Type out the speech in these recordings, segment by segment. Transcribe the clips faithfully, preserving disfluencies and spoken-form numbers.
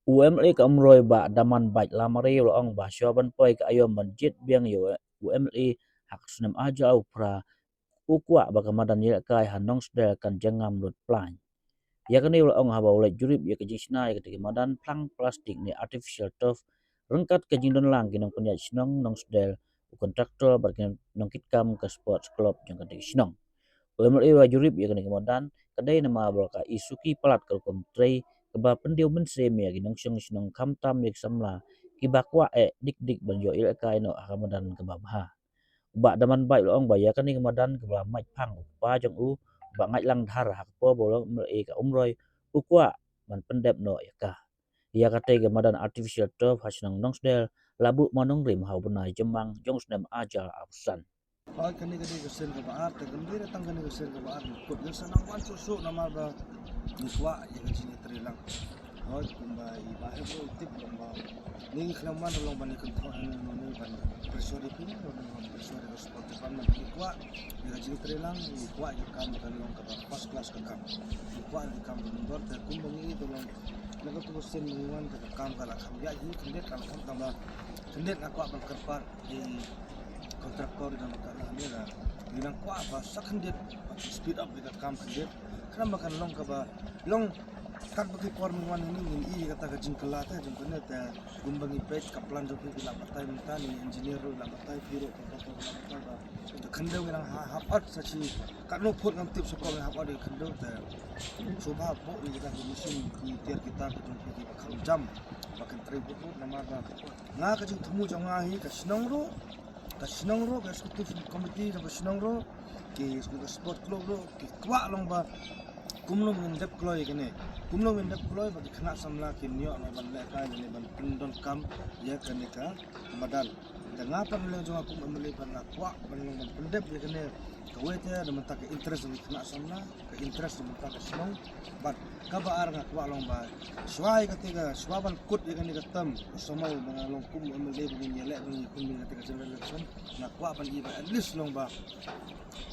U M L A ka Umroi Bah Damanbait Lamare u la ong ba shuwa ban poi ka aïom ban jied biang ïa u M L A ha ka snem ar hajar arphew phra, u kwah ba ka madan ïalehkai ha Nongsdel kan jingngam lut plain. Ïa kane u la ong haba u leit jurip ïa ka jingshna ïa katei ka madan phlang plastik ne artificial turf ryngkat ka jingdon lang ki nongpynïaid shnong Nongsdel, u kontraktor bad ki nongkitkam ka sports club jong katei ka shnong. U M L A u la jurip ïa kane ka madan ka dei namar ba ka i suki palat ka rukom trei kaba pyndiew mynsiem ïa ki nongshong shnong khamtam ïa ki samla kiba kwah eh dik dik ban ïoh ïalehkai noh ha ka madan kaba bha. U Bah Damanbait u la ong ba ïa kane ka madan kaba la mait phang u kpa jong u, Bah Ngaitlang Dhar, ha ka por ba u long M L A ka Umroi, u kwah ban pyndep noh ïa ka. Ïa katei ka madan artificial turf ha shnong Nongsdel la buh mawnongrim ha u bnai Jymmang jong u snem ar hajar arphew san. Hooid, kane ka dei ka sien kaba ar, te kam dei tang kane ka sien kaba ar, kut ngan sa nang wan shuh shuh namar ba ngi kwah ïa ka jingïatreilang. Hooid, kumba i Bah Hep ruh u tip long ba ngi ngi khlem wan long ban ïa kynthok, eh, ne, ne, ban pressure ïa phi, ne, ban pressure ïa ka sports department. Ngi kwah ïa ka jingïatreilang, ngi kwah ïa ka kam kan long kaba first class ka kam. Ngi kwah ïa ka kam kaba myndor, te kumba ngi ïohi te long na kato ka sien ba ngi wan te ka kam ka la kham ïaid hi, khyndiat ka la kham, tang ba khyndiat nga kwah ban kyrpad ïa i kontraktor i dang ka la ne la. Ngi nang kwah ba sa khyndiat, ba speed up ïa ka kam khyndiat. Khnang ba kan long kaba long kat ba ki por mynwan hangne ngin ïohi ïa kata ka jingkylla te jong kane te kumba ngi peit ka plan jong phi ki la batai mynta, ne engineer ruh la batai, phi ruh kontraktor la batai ba ka khyndew ngi nang ha, hap ot sa shi katno phut ngam tip, sa ko ngi hap ot ïa ka khyndew te sngewbha buh ïa kita ki machine ki tiar ki tar ki jong phi kiba kham jam ba kan trei phut phut namar ba nga ka jingthmu jong nga hi ka shnong ruh, ka shnong ruh, ka executive committee jong ka shnong ruh, ki, ki sport club ruh ki kwah long ba kumno ngin dep kloi kane, kumno ngin dep kloi ba ki khynnah samla kin ïoh noh ban lehkai ne ban pyndonkam ïa kane ka madan. Te nga pat na liang jong nga kum M L A pat nga kwah ban long ban pyndep ïa kane, kawei te na mynta ka interest jong ki khynnah samla, ka interest na mynta ka shnong. Bad kaba ar nga kwah long ba shuwa ïa katei ka, shuwa ban kut ïa kane ka term, u samoi ba nga long kum M L A ba ngin ïaleh ba ngin ïakhun ïa katei ka general election, nga kwah ban ïohi ba at least long ba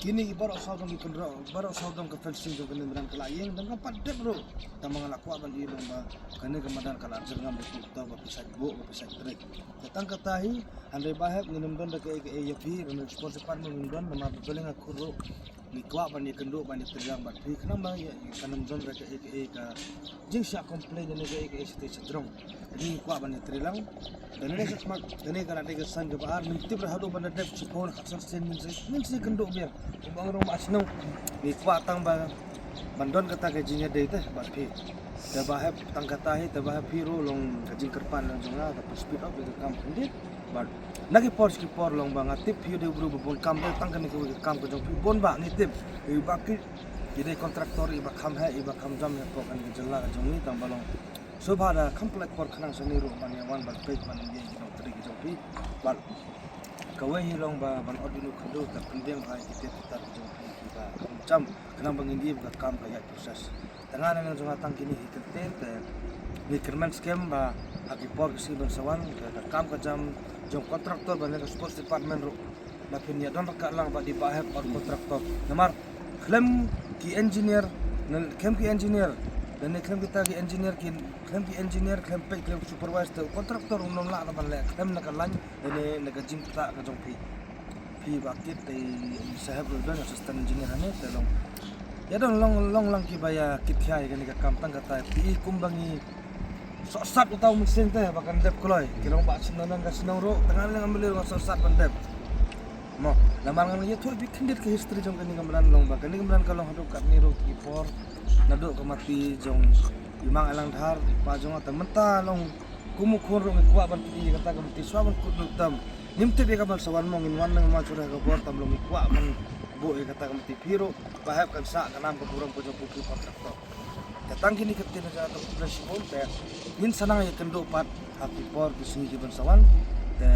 kine ki baroh saw dong ki kynroh, baroh saw dong ka fencing jong kane madan ka la ïeng, dang kam pat dep ruh. Tang ba nga la kwah ban ïohi long ba kane ka madan ka la jyrngam da ki doktor ba phi sait buh, ba phi sait trei. Te tang kata hi, hynrei Bah Hep ngin ym don da kaei kaei ïa phi, da sports department ngin don, namar ba balei nga khun ruh ngi kwah ban ïakynduh ban ïatreilang bad phi, khnang ba ïa, ïa kan ym don da kaei kaei ka jingshah complain ne kaei kaei shatei shatjrong. Ngi kwah ban ïatreilang. Kane ka smat, kane ka la dei ka saiñ kaba ar, ngim tip ruh haduh ban da dep shiphew ne khatsan sien ngin sa, ngin sa ïakynduh biang. Kumba ong ruh ma shnong, ngi kwah tang ba ban don kata ka jingïadei te bad phi. Te Bah Hep tang kata hi, te Bah Hep phi ruh long ka jingkyrpad na jong nga, te phi speed up ïa ka kam khyndiat. Bad na ki por sha ki por long ba nga tip phi dei u briew ba bun kam, te tang kane kawei ka kam ka jong phi bun ba ngi tip. Ïa Bah Kit, i dei kontraktor iba kham heh, iba kham jam hapoh kane ka jylla ka jong ngi, tang ba long sngewbha da kham pynlait por khnang shane ruh ban ïa wan ban peit ban ïa ki nongtrei ki jong phi. Bad kawei hi long ba ban ot ïa u khyndew, te pynbiang bha ïa ki tiar ki tar ki jong phi kiba kham jam, khnang ba ngin ïohi ba ka kam ka ïaid process. Te nga na liang jong nga tang kine hi kyntien te ngi kyrmen skhem ba ha ki por ki sngi ban sa wan, ka, ka kam ka jam jong kontraktor bad na ka sports department ruh ba phin ïa don ryngkat lang bad i Bah Hep bad kontraktor. Namar khlem ki engineer, na, khlem ki engineer, lane khlem kita ki engineer ki, khlem ki engineer, khlem peit, khlem supervise te u kontraktor um nym lah ban leh khlem na ka lain lane na ka jingpyntah ka jong phi. Phi Bah Kit te i Saheb ruh don assistant engineer hangne te long. Ïa don long, long lang kiba ïa kit khia ïa kane ka kam, tang kata phi i kumba ngi sohsat uta u mynsiem te ba kan dep kloi. Ki long ba shnong nang ka shnong ruh, tang ngan leng am leng sohsat ban dep. Mo, namar ngan ïathuh ïa phi khyndiat ka history jong kane ka madan long ba kane ka madan ka long haduh katne ruh ki por. Naduh ka mati jong i Mang Alang Dhar, i pa jong nga, te mynta long kum u khun ruh ngi kwah ban pyni ïa kata ka mati, shuwa ban kut lut tam. Ngim tip ïa ka ban sa wan mo, ngin wan nang wan shuwa ka bor tam long ngi kwah ban buh ïa kata ka mati, phi ruh Bah Hep kan sah ka nam ka burom ka jong phi, phi kontraktor. Te tang kine ki ktien na jong nga te khublei shibun, te ngin sa nang ïakynduh pat ha ki por ki sngi ki ban sa wan. Te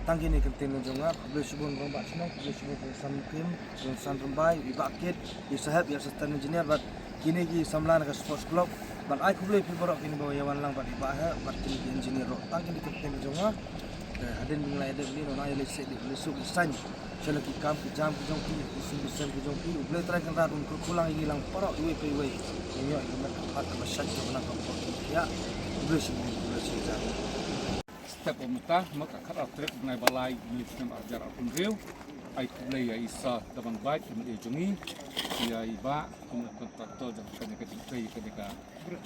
tang kine ki ktien na jong nga, khublei shibun Rangbah Shnong, khublei shibun Rangbah San Mukim, Rangbah San Rymbai, i Bah Kit, i Saheb, i assistant engineer bad kine ki samla na ka sports club. Bad ai khublei phi baroh kine ba ïa wan lang bad i Bah Hep bad kine ki engineer ruh. Tang kine ki ktien na jong nga. Hadien ba ngi la ïadei bad ngi, ngi la ïaleh seh, ïaleh suk ïaleh saiñ sha la ki kam ki jam ki jong ki, ki sum ki sem ki jong ki. U Blei Trai Kynrad un kyrkhu lang ïa ngi lang baroh iwei pa iwei. Ngin ïoh ïa ka met ka phad kaba shait kaba nang ka pok ki ïa. U Blei sumar, U Blei sumar. Step ba mynta, ma ka khatar tarik bnai ba lai, bnai snem ar hajar arphew hynriew. Ai khublei ïa i Sir Dabang Bait, M L A jong ngi, ïa i Bah kum u kontraktor jong kane ka jingtrei, kane ka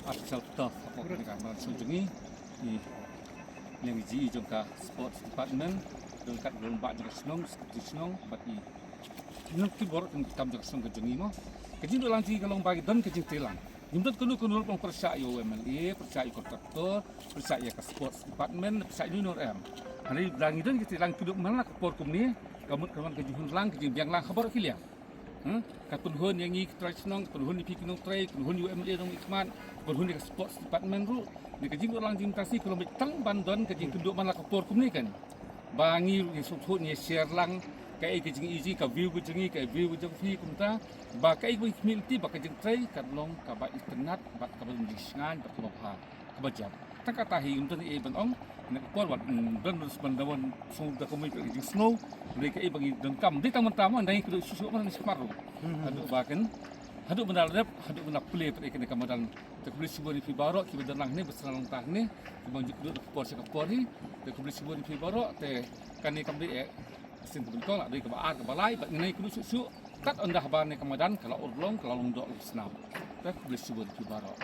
artificial turf hapoh kane ka madan shnong jong ngi. I liang i jong ka sports department, don kat don bah jong ka shnong, secretary shnong, bad i nang ki bor kan kam jong ka shnong ka jong ngi mo. Ka jingduh lang jong ngi ka long ba ngi don ka jingtrei lang. Ngim don kano kano ruh ban pyrshah ïa u M L A, pyrshah ïa u kontraktor, pyrshah ïa ka sports department, pyrshah ïa uno uno ruh em. Hynrei lada ngi don ka jingtrei lang, ki duh man la ka por kumne, ka mut ka long ka jinghun lang, ka jingbiang lang ha baroh ki liang. Hmm? Ka pynhun ïa ngi ki trai shnong, ka pynhun ïa phi ki nongtrei, ka pynhun ïa u M L A nongmihkhmat, ka pynhun ïa ka sports department ruh. Ngi ka jingduh lang jingtrei ka long beit tang ban don ka jingkynduh man la ka por kumne kan. Ba ngi ruh ngi sngewthuh, ngi share lang kaei ka jingïohi, ka view ka jong ngi, ka view ka jong phi kumta. Ba kaei kaba ngi khmih lynti ba ka jingtrei kan long kaba itynnad bad kaba jingshngaiñ bad kaba bha, kaba jam. Tang kata hi ym don ei ban ong. Na ka por wat, mm, don ban da wan sngewthuh da ka mut ka jingsngew. Dei kaei ba ngi donkam. Dei tang mynta mo, dei ka dei shuh shuh mo, ngi sngewthuh ruh. Haduh ba kan, haduh mynta la dep, haduh mynta pule pat ïa kane ka madan. Te khublei shibun ïa phi baroh kiba don lang hangne, ba sdang lang hangne, kiba ju kduh da ka por sha ka por hi. Te khublei shibun ïa phi baroh, te kane kam dei eh sien kaba nyngkong, la dei kaba ar, kaba lai, bad ngi nang ïakynduh shuh shuh. Kat ynda haba kane ka madan ka la urlong, ka la long doh, la snam. Te khublei shibun ïa phi baroh.